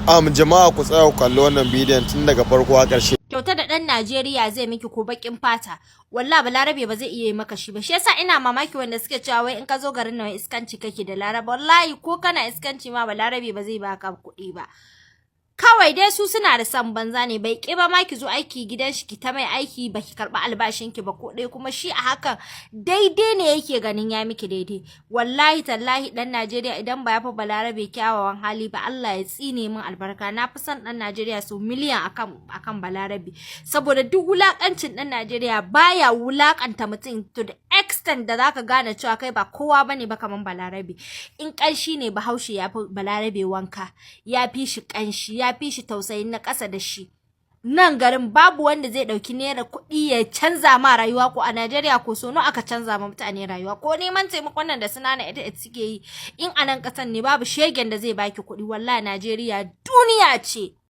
Jama'a, ku tsaya ku kalli wannan bidiyon tun daga farko har ƙarshe. Kyauta da ɗan Najeriya zai miki ko baƙin fata, wallahi Balarabe ba zai iya yi maka shi ba. Shi yasa ina mamaki wanda suke cewa wai in ka zo garin nan iskanci kake da Laraba. Wallahi ko kana iskanci ma, Balarabe ba zai baka kuɗi ba. Kawai dai su suna da son banza ne. Bai ƙi ba ma ki zo aiki gidan shi, ki ta mai aiki, ba ki karɓi albashin ki ba ko ɗaya, kuma shi a hakan daidai ne yake ganin ya miki daidai. Wallahi tallahi, ɗan Najeriya idan ba ya fi Balarabe kyawawan hali ba, Allah ya tsine min albarka. Na fi son ɗan Najeriya sau miliyan akan Balarabe, saboda duk wulakancin ɗan Najeriya baya wulakanta mutum to the extent da zaka gane cewa kai ba kowa bane ba kaman Balarabe. In ƙanshi ne, Bahaushe ya fi Balarabe wanka, ya fi shi ƙanshi, ya fi shi tausayin na ƙasa da shi. Nan garin babu wanda zai ɗauki naira kuɗi ya canza ma rayuwa, ko a Najeriya ko so nawa aka canza ma mutane rayuwa, ko neman taimakon nan da suna na ita suke yi, in a nan ƙasan ne babu shegen da zai baki kuɗi. Wallahi Najeriya duniya ce.